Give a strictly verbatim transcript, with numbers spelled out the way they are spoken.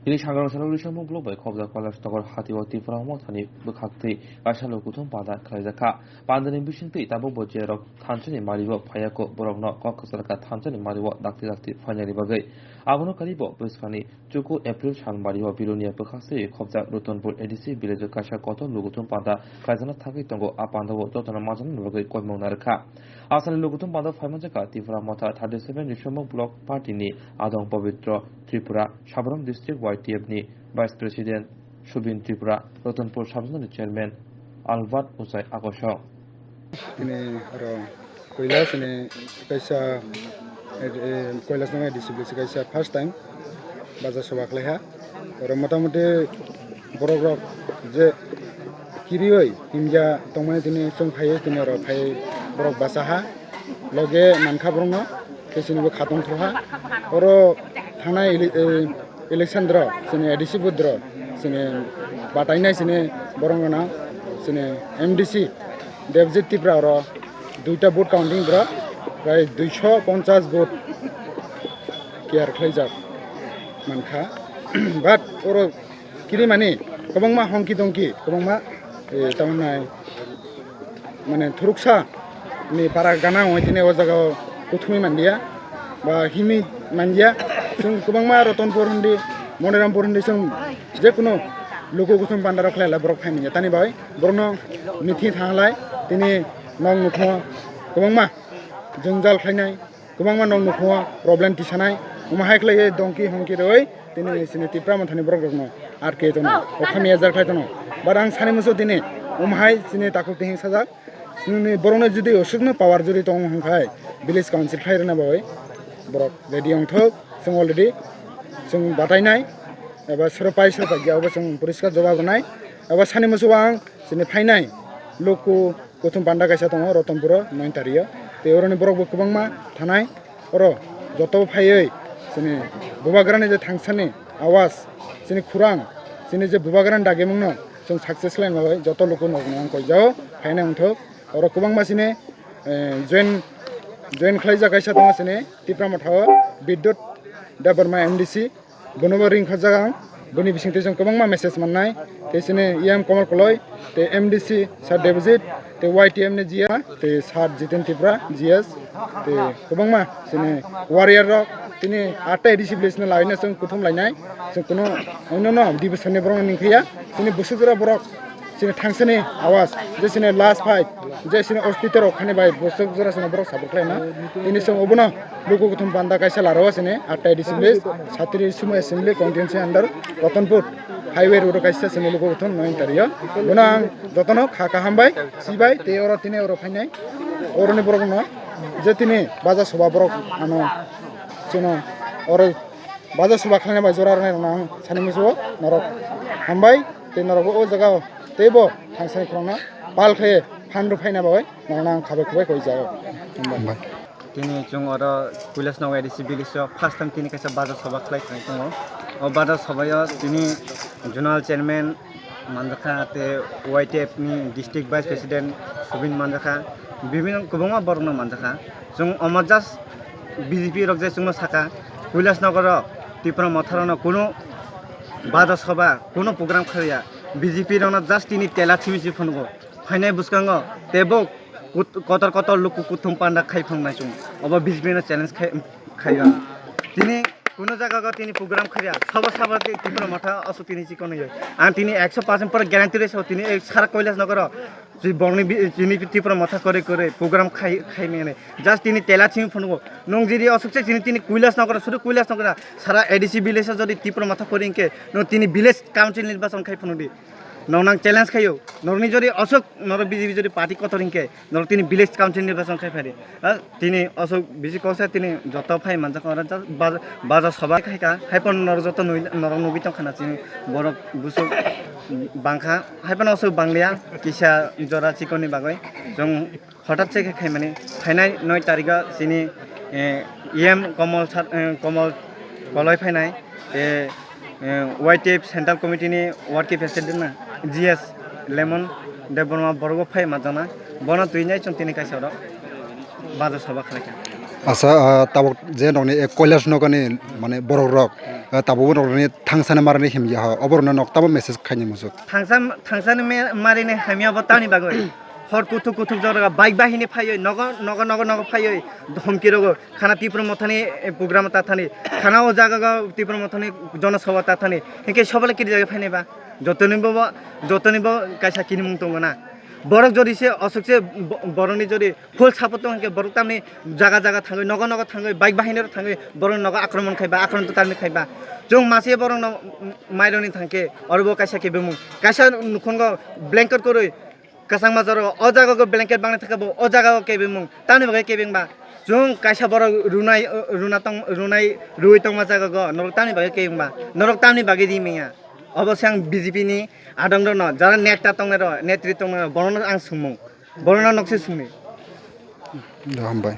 Tini sangrang salo Rishabh block bai khobjak Kailasnagar hatio Tipra Mothani bwkhaktwi kaisa lukuthum panda khlaijakha. Pandani bisingtwi tabukbo jerok thansani mario phaiyaku borokno kok kwcharkha thansani mario dakti dakti phainani bagwi. Abono karibo bwskangni chuku April sal mario Bilonia bwkhaktwi khobjak Ratanpur A D C village o kaisa kotor lukuthum panda khlaijana thangwi tongo. A pandao jotono majani bagwi koimung narwkha. Asani lukuthum panda phaimanjakha Tipra Motha thirty seven Rishabh block party ni adong Pabitro Tripura, Sabram district Y T F ni vice president Subin Tripura, Ratanpur sub-zonal ni chairman Albert Uchai Akosho. Tini oro Kailasnagar ni kaisa, eh, eh, Kailasnagar ni A D C village kaisa first time baja soba khlaiha. Oro motamuti borok rok je kiriwi himya tongmani tini chwng phaiwi tini oro phai borok bachaha. Loge mankha borokno, tei chini bo khatong thokha. Oro thanai ele-, eh, election dro, chini A D C booth dro, chini batainai chini borok gana, chini M D C Debjit Tripura oro duita vote counting dro, prai duiso ponchas vote kiyar khlaijak mankha. But oro kirimani kwbangma hongki tongki, kwbangma, eh, tamannai mane thuruksa ni para gana wngwi tini o jaga o kuthumwi manliya ba himwi manliya. Chwng kwbangma Ratanpur hindi, Monirampur hindi chwng jekunu luku kuthum panda rok khlai lai borok phai manya. Tani bai borokno meeting thanglai tini nok nukho kwbangma jwngjal khlainai. Kwbangma nok nukho problem tisanai, omo hai khlaiwi dongki hongki rwi tini chini Tipra Mothani borok rokno R K tono, okhami ejar khlai tono. But ang sani muchung tini omo hai chini takhuk tihing sajak. Chini borokno jodi osukno power jodi tongo hwnkhai village council khlai rwna bai borok ready wngthok, chwng already chwng batainai eba sero pai sero pai ya obo chwng poriskar jawab rwnai. Eba sani muchung ang chini phainai luku Kuthum panda kaisa tongo Ratanpuro, noin tario. Tei oroni borok bo kwbangma thanai. Oro joto phaiwi chini bubagrani je thangsani awas, chini khurang, chini je bubagrani dagimungno chwng success khlaina bagwi joto luku nokno ang koijao phaina wngthok. Oro kwbangma chini, eh, join, join khlaijak kaisa tongo chini Tipra Mothao Bidyut Debbarma M D C. Bonobo ring khajak ang, boni bisingtwi chwng kwbangma message mannai, tei chini E M Kamal Koloi, tei M D C Sir Debojit, tei Y T M ni G S, tei Sir Jiten Tripura G S, tei kwbangma chini warrior rok, tini atta A D C village no laina chwng kuthum lainai, chwng kuno oino no division ni borok no ningkhiya, chini bwswk jora borok. Chini thangsani awas, je chini last fight, je chini ostito rok khani bai bwswk jora chini borok support khlaina. Tini chwng obono luku kuthum panda kaisa laro chini atta A D C village, satri sumo assembly constituency under Ratanpur highway road o kaisa chini luku kuthum noin tario. Bono ang jotono kha kaham bai, chibai tei oro tini oro phainai. Oroni borok no je tini baja soba borok ano chwngno oro baja soba khlaina bai jora rwnai rokno ang sani muchungo norok hambai tei norok o jaga o teibo thangsani khorokno pal khe phan rw phaina bagwi norokno ang khabai khubai koi jago. Hambai. Tini chwng oro Kailasnagar A D C village o first time tini kaisa baja soba khlai thang tongo. O baja soba o tini zonal chairman manjakha, tei Y T F ni district vice president Subin manjakha, bibinno kwbangma borokno manjakha. Chwng omo just B J P rok je chwngno saka, Kailasnagar o Tipra Motha rokno kunu baja soba, kunu program khaiya, B J P rokno just tini tela chimi si phungo, phainai bwskango teibo kut-, kotor kotor luku kuthum panda khai phungnai chwng, obo B J P no challenge khai. Khaiya. Tini kuno jaga o tini program khaiya. Sabo sabo ti-, Tipra Motha oso tini chikon yo. Ang tini ekso percent pore guarantee resa tini ek sara Kailasnagar o. Ji bongni bi-, tini Tipra Motha kore kore program khai, khai mene. Just tini tela chimi phungo. Nung jiri osuk se tini, tini Kailasnagar o, sudu Kailasnagar o. Sara A D C village o jodi Tipra Motha kore inke, no tini village council nirbachon khai phunudi. Nong nang challenge khayo. Norni jodi osuk, noro B J P jodi party kotor inke, noro tini village council nirbachon khai phari. Ha? Tini osok bisi koksa tini joto phai manjak oro ja-, baja, baja soba khaika, hai phano norok joto nui, norok nugui tongkha na chini borok busuk bangkha, hai phano osok bangliya kisa jora chikoni bagwi. Chwng hotat se khe khaimani phainai noi tarikgo chini, eh, E M Komol sar, eh, Komol Koloi phainai, eh, Eh, Y T F Central Committee ni working president na G S Lemon Debbarma borok phai majana, bono twi nai chwng tini kaisa oro baja soba khlai kha. Asa, ah, tabok je nokni, eh, Kailasnagar ni mane borok rok, eh, tabuk norokni thangsani marani himya ho, oborokno nok tamo message khaini muchuk. Thangsa, thangsani me-, marini hamya bo tamni bagwi. Hor kuthuk kuthuk jora bike bahini phaiwi nogo, nogo, nogo, nogo phaiwi homki rogo. Khana Tipra Mothani, eh, program ta thani. Khana o jaga go Tipra Mothani jono sabha ta thani. Hinke sobale kiri jaga phaini ba. Jotoni bo, jotoni bo kaisa kinimung tongo na. Borok jodi se osuk se bo-, borokni jodi full support tong hwnkhe borok tamni jaga jaga thangwi, nogo nogo thangwi, bike bahini rok thangwi, borok nogo akromon khai ba, akromon to tamni khai ba. Chwng mase borok no maironi thangkhe, oro bo kaisa kebengmung. Kaisa nukhungo blanket kwrwi, kwchangma jora o jaga go blanket bangni thangkhe bo o jaga o kebengmung. Tamni bagwi kebeng ba. Chwng kaisa borok runai, runa tong, runai, rui tongma jaga go, norok tamni bagwi kebeng ba. Norok tamni bagwi ri manya. Obo se ang B J P ni adong rok no, jara neta tongnai rok, netri tongnai rok, borok no ang swngmung. Borok no nokse swngni. Hambai.